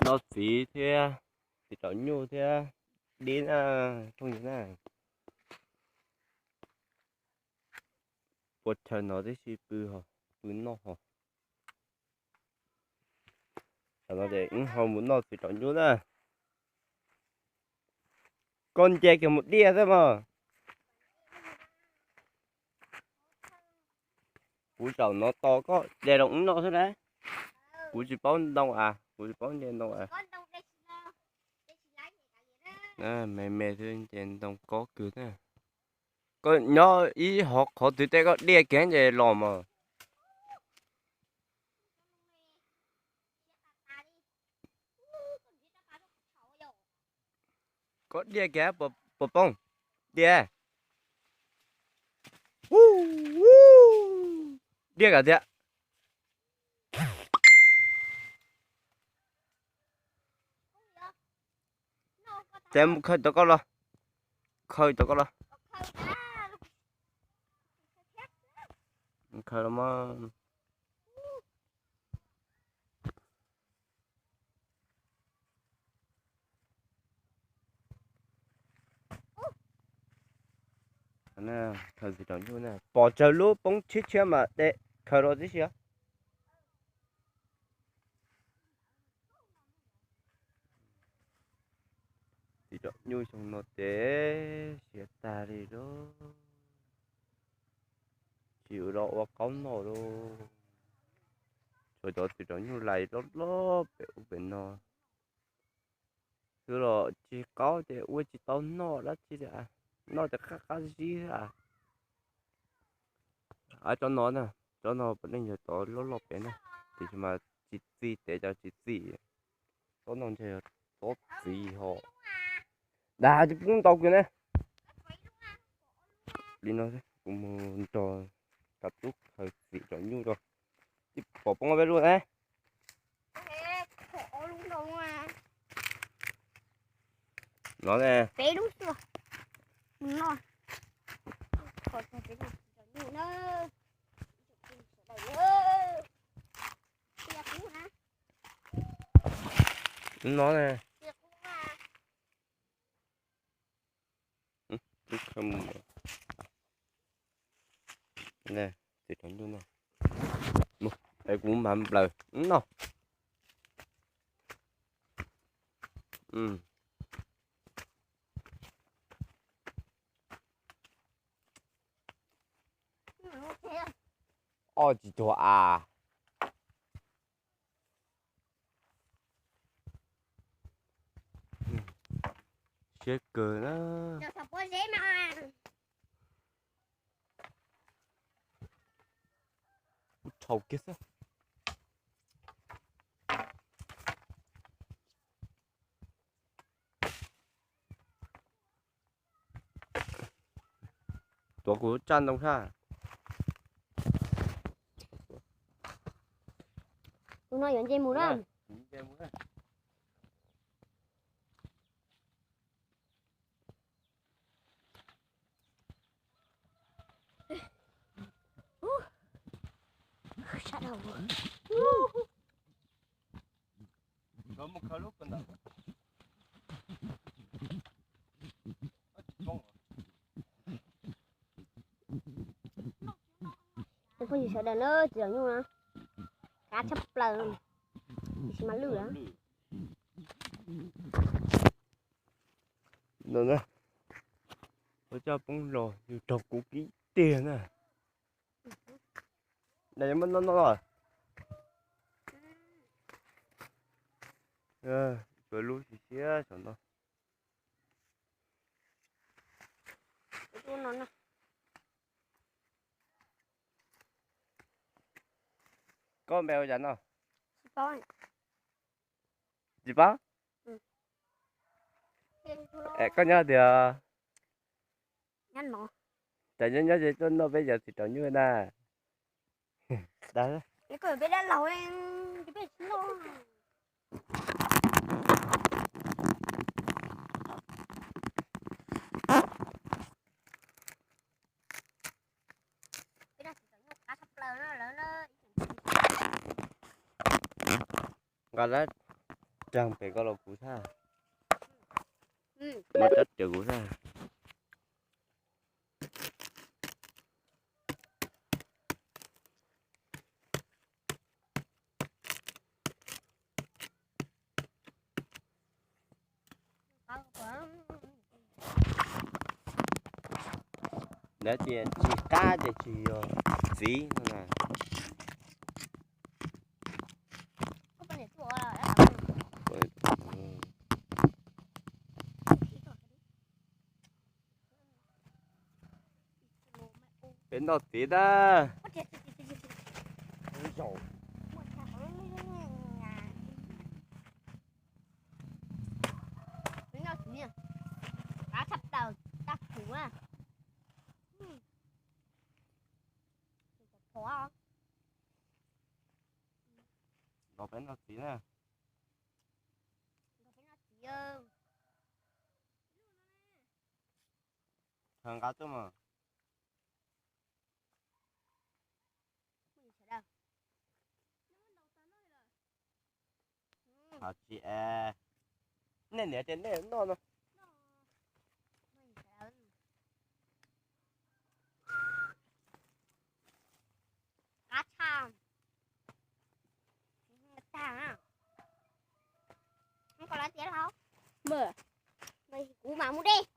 Noj txiv thiab, txiv tsaum nyuj thiab dib na, phooj ywg na. Puas chaw no tib si pw ho, pw noj ho. Tam no ces wb ho mus noj txiv tsaum nyuj na. Koj nce kiag mus diaj xwb mas. Kuv zaum no tos koj de los wb noj xwb na. Kuv tsis paub ntoo as, kuv tsis paub nce ntoo as. Me me xwb nce ntoo kob kawg na. Koj nyob ib hov qhov twg tej koj diaj kiag ces los mas. Koj diaj kiag puas poob? Diaj. Diaj kam tiag. Ces mus khaws rau koj los, khaws rau koj los. Khaws los mas. Khaws txiv tsaum nyuj na, pom tsawg lub poob tshiab tshiab mas de khaws rau tib si. Txiv tsaum nyuj xyoo no ces siav tag li lauj. Tsis ua rau ua qaub noj lauj. Tshuav cov txiv tsaum nyuj lais loj loj pem ub pem no xwb los tsis qaub ces ua tsis tau noj dab tsi li. Noj ces qab qab zib xwb. Tsob no na, tsob no puav leej yog cov loj loj pem na, tiam sis mas tsis txi, tev cov tsis txi. Tsob no ntshe yog tsob txiv ho. Dag tsis pub ntaus kiag na. Li no kuv mus nrog Kav Tub khaws txiv tsaum nyuj rau. Tsis pom poob peb lub na. No ne. No ne. Txiv tsaum nyuj no. Es kuv mam nplawm no. Ob tsis tuag as. Siab kawg na. Ub, thaum kiag xwb. Tuav kuv tsaj ntoo sab. Tus no yuav nce mus na. Sab dhau. Phooj ywg sawv daws na, txiv tsaum nyuj na, qab tshaj plaws, tiam sis mas lwj lawm. Ua coj poob los yus raug kuv kib tiag na. Noj noj. Tsuas lub siab siab saum no. Koj npe ua cas no? Tsis paub. Es koj nyob tiag? Cas nyob nyob ces tuaj noj peb cov txiv tsaum nyuj na. Nqa lawm. Raag pem koj los kuv sab, muab cov riam kuv sab. Lawv tias tsis qab ces tsis yog txiv no na. Peb noj txiv tag. Los peb noj txiv na. Nqa tuaj mas. Hos tsis es, nej niam tias nej noj no. Kuv mam mus de.